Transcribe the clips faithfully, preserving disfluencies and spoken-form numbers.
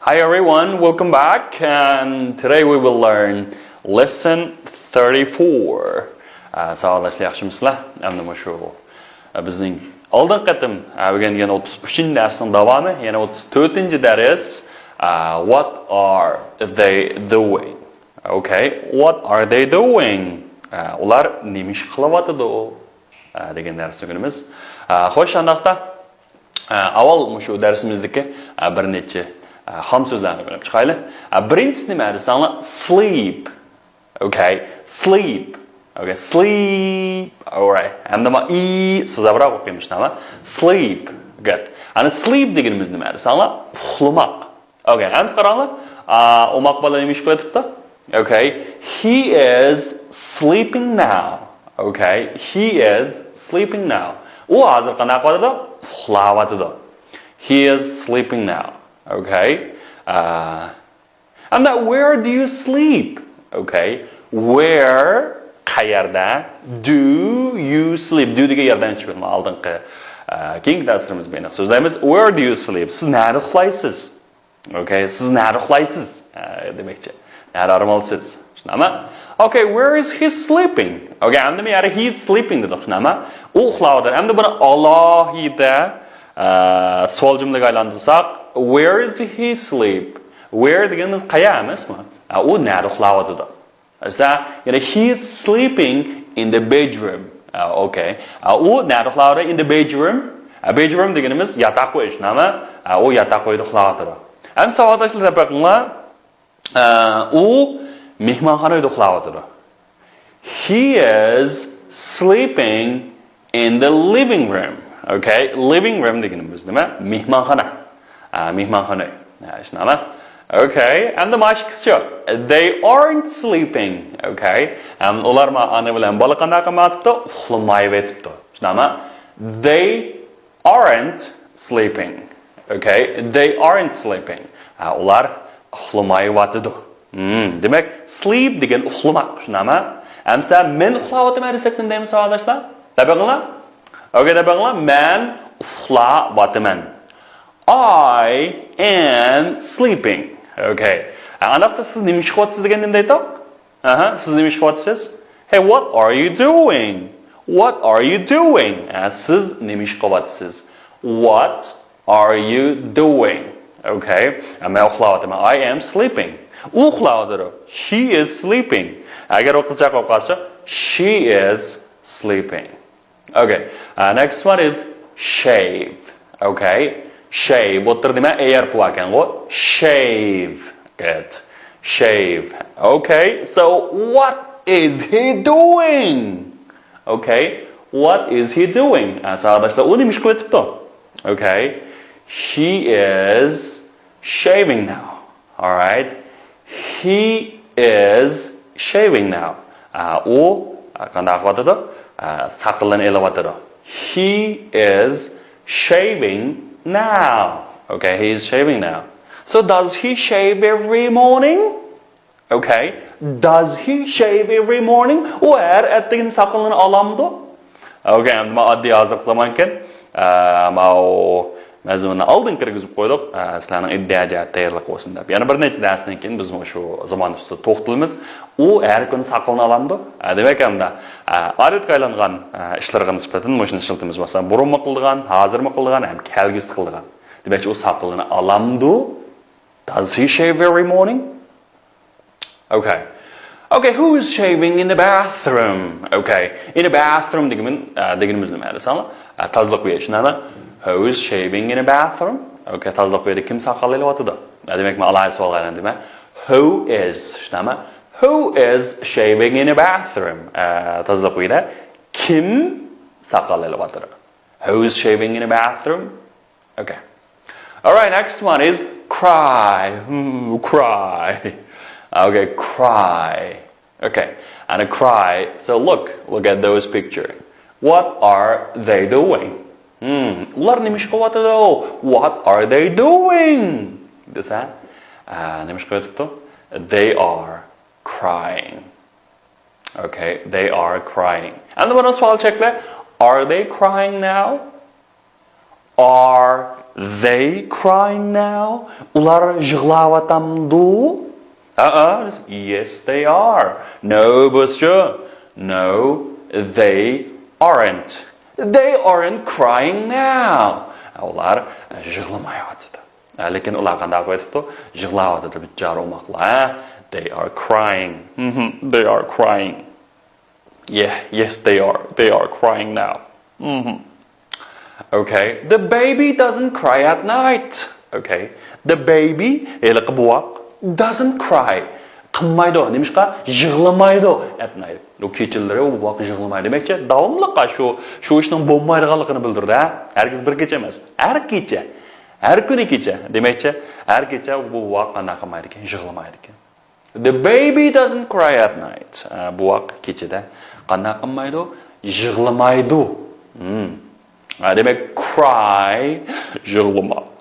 Hi everyone, welcome back, and today we will learn lesson thirty-four. ئە، ساۋاقداشلار، ياخشىمۇسىلەر؟ ئەمدى مۇشۇ، ئە، بىزنىڭ ئالدىنقى قېتىم، ئە، ئۆگەنگەن ئوتتۇز ئۈچىنچى دەرسنىڭ داۋامى، يەنى ئوتتۇز تۆتىنچى دەرس. ئە، what are they doing? Okay, what are they doing? ئە، ئۇلار نېمە ئىش قىلىۋاتىدۇ؟ ئە، دېگەن دەرسنى ئۆگىنىمىز. ئە، خوش، شۇنداقتا، ئە، ئاۋۋال مۇشۇ دەرسىمىزدىكى، ئە، بىر نەچچە، ئە، خام سۆزلەرنى ئۆگىنىپ چىقايلى. ئە، بىرىنچىسى نېمە دېسەڭلار؟ Sleep. Okay, sleep. Okay, sleep. Alright. ئەمدى ما ئى سۆزلەۋراق ئوقۇيمىز، نېمە؟ Sleep. Good. ئەنە sleep دېگىنىمىز نېمە دېسەڭلار؟ ئۇخلىماق. Okay, ئەمسە قاراڭلار. ئا، ئوماق بالا نېمە ئىش قىلىۋېتىپتۇ؟ Okay, he is sleeping now. Okay, he is sleeping now. ئۇ ھازىر قانداق قىلىۋاتىدۇ؟ ئۇخلاۋاتىدۇ. He is sleeping now. Okay. ئا، ئەمدى where do you sleep? Okay. Where، قەيەردە، do you sleep? Do دېگەن ياردەمچى بىلىم ئالدىنقى، ئە، كېيىنكى دەرسلىرىمىزدە ئېنىق سۆزلەيمىز. Where do you sleep? سىز نەدە ئۇخلايسىز؟ Okay، سىز نەدە ئۇخلايسىز؟ ئە، دېمەكچى. نەدە ئارام ئالىسىز؟ شۇنداقمۇ؟ Okay, where is he sleeping? Okay، ئەمدى مەن يەنە he is sleeping دېدۇق، شۇنداقمۇ؟ ئۇ ئۇخلاۋاتىدۇ. ئەمدى بۇنى ئالاھىدە، ئە، سوئال جۈملىگە ئايلاندۇرساق، where is he sleep? Where دېگىنىمىز قەيەر ئەمەسمۇ؟ ئە، ئۇ نەدە ئۇخلاۋاتىدۇ؟ مەسىلەن، يەنە he is sleeping in the bedroom. ئە، okay. ئە، ئۇ نەدە ئۇخلاۋاتىدۇ؟ In the bedroom. ئە، bedroom دېگىنىمىز ياتاق ئۆي، شۇنداقمۇ؟ ئە، ئۇ ياتاق ئۆيدە ئۇخلاۋاتىدۇ. ئەمدى ساۋاقداشلار، دىققەت قىلىڭلار. ئە، ئۇ مېھمانخانا ئۆيدە ئۇخلاۋاتىدۇ. He is sleeping in the living room. Okay, living room دېگىنىمىز نېمە؟ مېھمانخانا. ئە، مېھمانخانا ئۆي. ئە، شۇنداقمۇ؟ Okay, ئەمدى مانا ئىككىسىچۇ؟ They aren't sleeping. Okay. ئەمدى ئۇلار ما ئانا بىلەن بالا قانداق قىلمايۋاتىپتۇ؟ ئۇخلىمايۋېتىپتۇ. شۇنداقمۇ؟ They aren't sleeping. Okay, they aren't sleeping. ھە، ئۇلار ئۇخلىمايۋاتىدۇ. Hmm، دېمەك، sleep دېگەن ئۇخلىماق، شۇنداقمۇ؟ ئەمسە مەن ئۇخلاۋاتىمەن دېسەك نېمە دەيمىز، ساۋاقداشلار؟ دەپ بېقىڭلار. Okay، دەپ بېقىڭلار. مەن ئۇخلاۋاتىمەن. I am sleeping. Okay. ئانداقتا سىز نېمە ئىش قىلىۋاتىسىز دېگەندە نېمە دەيدۇ؟ ئاھا، سىز نېمە ئىش قىلىۋاتىسىز؟ Hey, what are you doing? What are you doing? ئە، سىز نېمە ئىش قىلىۋاتىسىز؟ What are you doing? Okay. ئە، مەن ئۇخلاۋاتىمەن. I am sleeping. ئۇ ئۇخلاۋاتىدۇ. He is sleeping. ئەگەر ئۇ قىزچاق بولۇپ قالسا، she is sleeping. Okay. Uh, next one is shave. Okay. Shave. ئوتتۇرىدا نېمە؟ ئېيەر باركەنغۇ. Shave. Good. Shave. Okay. So what is he doing? Okay. What is he doing? ئە، ساۋاقداشلار، ئۇ نېمە ئىش قىلىۋېتىپتۇ؟ Okay. He is shaving now. All right. He is shaving now. ئە، ئۇ، ئە، قانداق قىلىۋاتىدۇ؟ ئە، ساقىلىنى ئېلىۋاتىدۇ. He is shaving now. Okay, he is shaving now. So does he shave every morning? Okay. Does he shave every morning? ئۇ ھەر ئەتىگىنى ساقىلىنى ئالامدۇ؟ Okay، ئەمدى مانا ئاددىي ھازىرقى زامانكەن. ئە، ماۋۇ مەزمۇننى ئالدىن كىرگۈزۈپ قويدۇق. ئە، سىلەرنىڭ ئىدىيە جەھەت تەييارلىق بولسۇن دەپ. يەنە بىر نەچچە دەرستىن كېيىن بىز مۇشۇ زامان ئۈستىدە توختىلىمىز. ئۇ ھەر كۈنى ساقىلىنى ئالامدۇ؟ ئە، دېمەك، ئەمدى، ئە، ئادەتكە ئايلانغان، ئە، ئىشلىرىغا نىسبەتەن مۇشۇنى ئىشلىتىمىز. مەسىلەن، بۇرۇنمۇ قىلىدىغان، ھازىرمۇ قىلىدىغان ھەم كەلگۈسىدە قىلىدىغان. دېمەكچى، ئۇ ساقىلىنى ئالامدۇ؟ Does he shave every morning? Okay. Okay, who is shaving in the bathroom? Okay. In the bathroom دېگىنىمىز، ئە، دېگىنىمىز نېمە دېسەڭلار؟ ئە، تازىلىق ئۆيى، شۇنداقمۇ؟ Who is shaving in the bathroom? Okay، تازىلىق ئۆيىدە كىم ساقال ئېلىۋاتىدۇ؟ ئە، دېمەك، مەن ئالاھىدە سوئالغا ئايلاندىم. Who is، شۇنداقمۇ؟ Who is shaving in the bathroom? ئە، تازىلىق ئۆيىدە كىم ساقال ئېلىۋاتىدۇ؟ Who is shaving in the bathroom? Okay. All right, next one is cry. Hmm, cry. Okay, cry. Okay, and a cry. So look, look at those pictures. What are they doing? Hmm, ئۇلار نېمە ئىش قىلىۋاتىدۇ؟ What are they doing? دېسە، ئە، نېمە ئىش قىلىۋاتىدۇ؟ They are crying. Okay, they are crying. ئەمدى بۇنى سوئال چەكلە. Are they crying now? Are They crying now? ئۇلار يىغلاۋاتامدۇ؟ ھەئە، yes they are. No، بىزچۇ? No, they aren't. They aren't crying now. ئۇلار يىغلىمايۋاتىدۇ. لېكىن ئۇلار قانداق قىلىۋېتىپتۇ؟ يىغلاۋاتىدۇ بىچارە ئوماقلار. They are crying. They are crying. Yeah, yes, they are. They are crying now. Okay. The baby doesn't cry at night. Okay. The baby، ھېلىقى بوۋاق، doesn't cry. قىلمايدۇ. نېمىشقا؟ يىغلىمايدۇ. At night. ئۇ كېچىلىرى ئۇ بوۋاق يىغلىمايدۇ. دېمەكچى، داۋاملىق شۇ، شۇ ئىشنىڭ بولمايدىغانلىقىنى بىلدۈرىدۇ، ھە؟ ھەرگىز بىر كېچە ئەمەس. ھەر كېچە. ھەر كۈنى كېچە. دېمەكچى، ھەر كېچە بۇ بوۋاق قانداق قىلمايدىكەن؟ يىغلىمايدىكەن. The baby doesn't cry at night. ئە، بوۋاق كېچىدە قانداق قىلمايدۇ؟ يىغلىمايدۇ. ھە، دېمەك، cry، يىغلىماق.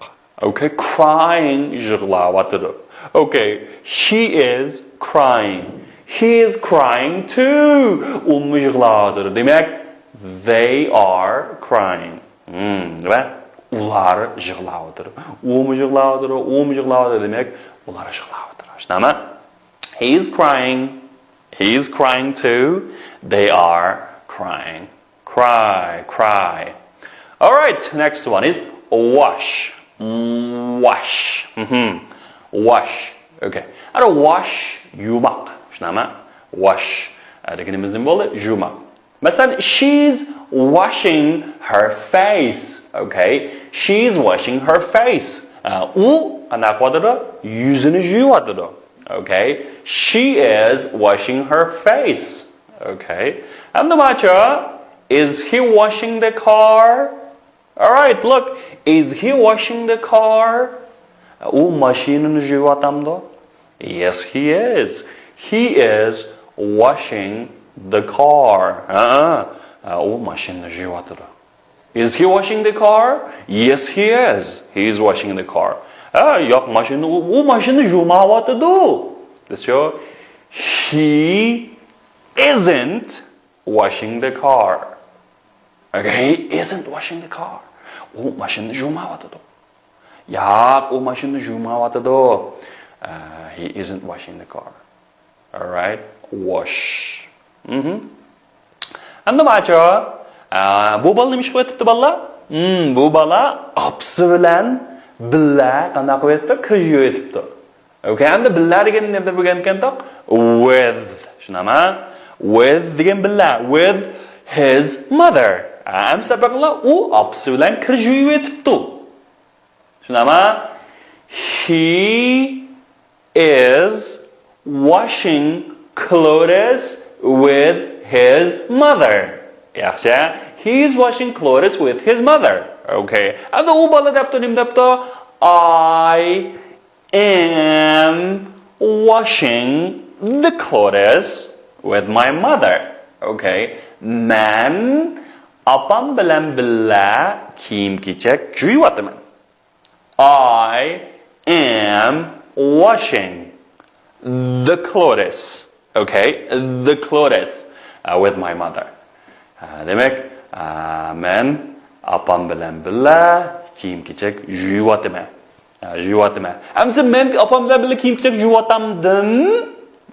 Okay, crying، يىغلاۋاتىدۇ. Okay, he is crying. He is crying too. ئۇمۇ يىغلاۋاتىدۇ. دېمەك، they are crying. ھىم، دېمەك، ئۇلار يىغلاۋاتىدۇ. ئۇمۇ يىغلاۋاتىدۇ، ئۇمۇ يىغلاۋاتىدۇ. دېمەك، ئۇلار يىغلاۋاتىدۇ. شۇنداقمۇ؟ He is crying. He is crying too. They are crying. Cry, cry. All right, next one is wash. Wash. Wash. Okay. ئەنە wash، يۇماق. شۇنداقمۇ؟ Wash. ئە، دېگىنىمىز نېمە بولدى؟ يۇماق. مەسىلەن، she's washing her face. Okay. She's washing her face. ئە، ئۇ قانداق قىلىۋاتىدۇ؟ يۈزىنى يۇيۇۋاتىدۇ. Okay. She is washing her face. Okay. ئەمدى ماچا، is he washing the car? All right, look, is he washing the car? ئۇ ماشىنىنى يۇيۇۋاتامدۇ؟ Yes, he is. He is washing the car. ھە، ئە، ئۇ ماشىنىنى يۇيۇۋاتىدۇ. Is he washing the car? Yes, he is. He is washing the car. ھە، ياق، ماشىنىنى، ئۇ، ئۇ ماشىنىنى يۇماۋاتىدۇ. That's your, he isn't washing the car. Okay, he isn't washing the car. ئۇ ماشىنىنى يۇماۋاتىدۇ. ياق، ئۇ ماشىنىنى يۇماۋاتىدۇ. ئە، he isn't washing the car. All right, wash. ئەمدى ماچۇ، ئە، بۇ بالا نېمە ئىش قىلىۋېتىپتۇ، بالىلار؟ ھىم، بۇ بالا ئاپىسى بىلەن بىللە قانداق قىلىۋېتىپتۇ؟ كىر يۇيۇۋېتىپتۇ. Okay, ئەمدى بىللە دېگەننى نېمە دەپ ئۆگەنگەنتۇق؟ With. شۇنداقمۇ؟ With دېگەن بىللە. With his mother. ئەمسە بېقىڭلار، ئۇ ئاپىسى بىلەن كىر يۇيۇۋېتىپتۇ. شۇنداقمۇ؟ He is washing clothes with his mother. ياخشى. He is washing clothes with his mother. Okay. ئەمدى ئۇ بالا دەپتۇ، نېمە دەپتۇ؟ I am washing the clothes with my mother. Okay. مەن ئاپام بىلەن بىللە كىيىم-كېچەك يۇيۇۋاتىمەن. I am washing the clothes. Okay, the clothes, uh, with my mother. ئە، دېمەك، ئە، مەن ئاپام بىلەن بىللە كىيىم-كېچەك يۇيۇۋاتىمەن. ئە، يۇيۇۋاتىمەن. ئەمسە مەن ئاپام بىلەن بىللە كىيىم-كېچەك يۇيۇۋاتامدىم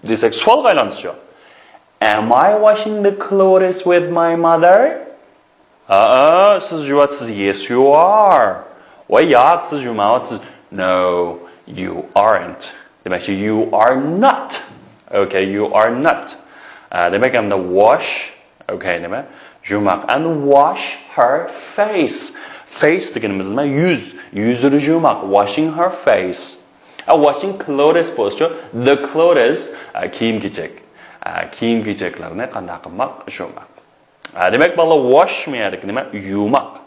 دېسەك، سوئالغا ئايلانسىچۇ. Am I washing the clothes with my mother? ھەئە، سىز يۇيۇۋاتىسىز. Yes, you are. ۋاي ياق، سىز يۇماۋاتىسىز. No, you aren't. دېمەكچى، you are not. Okay, you are not. ئە، دېمەك، ئەمدى wash. Okay، نېمە؟ يۇماق. And wash her face. Face دېگىنىمىز نېمە؟ يۈز. يۈزىنى يۇماق. Washing her face. ئە، washing clothes بولسىچۇ، the clothes، ئە، كىيىم-كېچەك. ئە، كىيىم-كېچەكلەرنى قانداق قىلماق؟ يۇماق. ئە، دېمەك، بالىلار، wash مۇ يەردىكى نېمە؟ يۇماق.